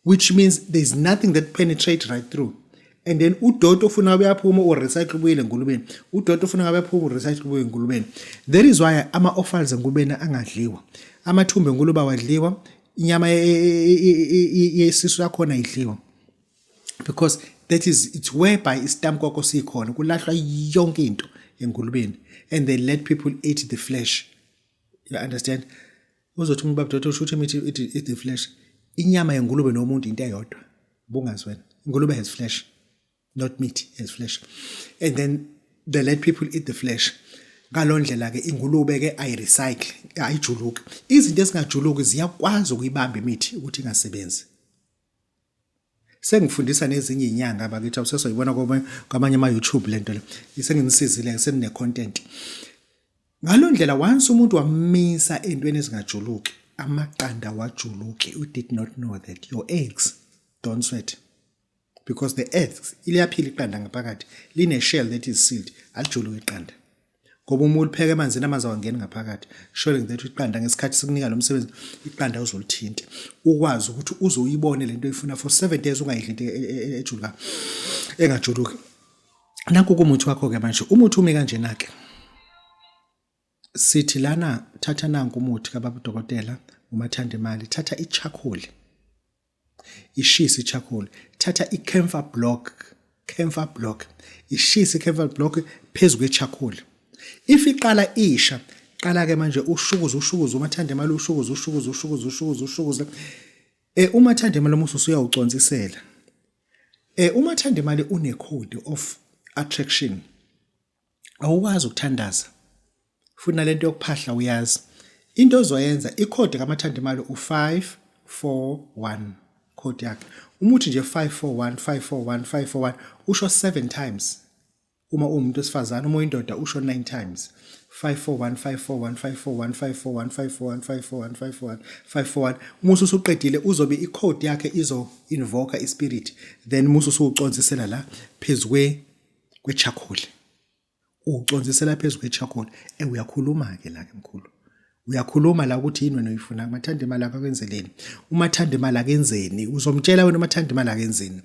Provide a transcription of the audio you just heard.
which means there's nothing that penetrate right through. And then udoti ofuna ngabe uyaphuma urecycle ubuyele engulubeni, udoti ofuna ngabe uyaphuma urecycle ubuyele engulubeni. That is why ama-offals engulubeni angadliwa, amathumbu engulube awadliwa, inyama yesisu yakhona ayidliwa, because that is, it's whereby isitamkoko sikhona, kulahlwa yonke into engulubeni and they let people eat the flesh. You understand? Uzothi umuntu, "Baba usho ukuthi imithi eat the flesh?" Inyama yengulube nomuntu into eyodwa, bungazi wena. Ingulube has flesh, not meat, has flesh, and then they let people eat the flesh. Ngaloo ndlela ke ingulube ke ayirecycle, ayijuluki. Izinto ezingajuluki ziyakwazi ukuyibamba imithi ukuthi ingasebenzi. Sengifundisa nezinye izinyanga bakithi, awusesoyibona kwamanye ama-YouTube lento le, senginisizile, senine-content. Ngaloo ndlela, once umuntu wamisa entweni ezingajuluki, amaqanda wajuluki. You did not know that your eggs don't sweat, because the eggs liyaphila iqanda ngaphakathi, line-shell that is sealed. Alijuluki iqanda ngoba uma ulipheka emanzini, amanzi awangeni ngaphakathi, showing that iqanda ngesikhathi sikunika lo msebenzi, iqanda uzolithinta ukwazi ukuthi uze uyibone lento oyifuna for 7 days, ungayidli into ejuluka, engajuluki. Nakhu kumuthi wakho-ke manje. Umuthi umi kanjena-ke. Sithi lana, thatha nanku umuthi kababa udokotela umathanda imali. Thatha i-charcoal, ishise i-charcoal. Thatha i-camphor block, camphor block, ishise i-camphor block phezu kwe-charcoal. If iqala isha, qala ke manje ushukuze, ushukuze umathanda imali, ushukuze, ushukuze, ushukuze, ushukuze, ushukuze. Umathanda imali umusu usuyawuconsisela. Umathanda imali une code of attraction. Awukwazi ukuthandaza futhi nalento yokuphahla uyazi into ozoyenza. Ikhodi kamathanda imali u541, code yakhe umuthi nje 541 541 541, usho 7 times uma uwumuntu wesifazane. Uma uyindoda usho 9 times: 541 541 541 541 541 541 541 541. Uma usuqedile, uzobe icode yakhe izo invoke ispirit. Then uma usuwuconsisela la phezu kwe charcoal, uconsisela phezu kwe charcoal, uyakhuluma ke la ke mkhulu, uyakhuluma la ukuthi yini wena oyifuna, umathanda imali akakwenzeleni, umathanda imali akenzeni. Uzomtshela wena umathanda imali akenzeni.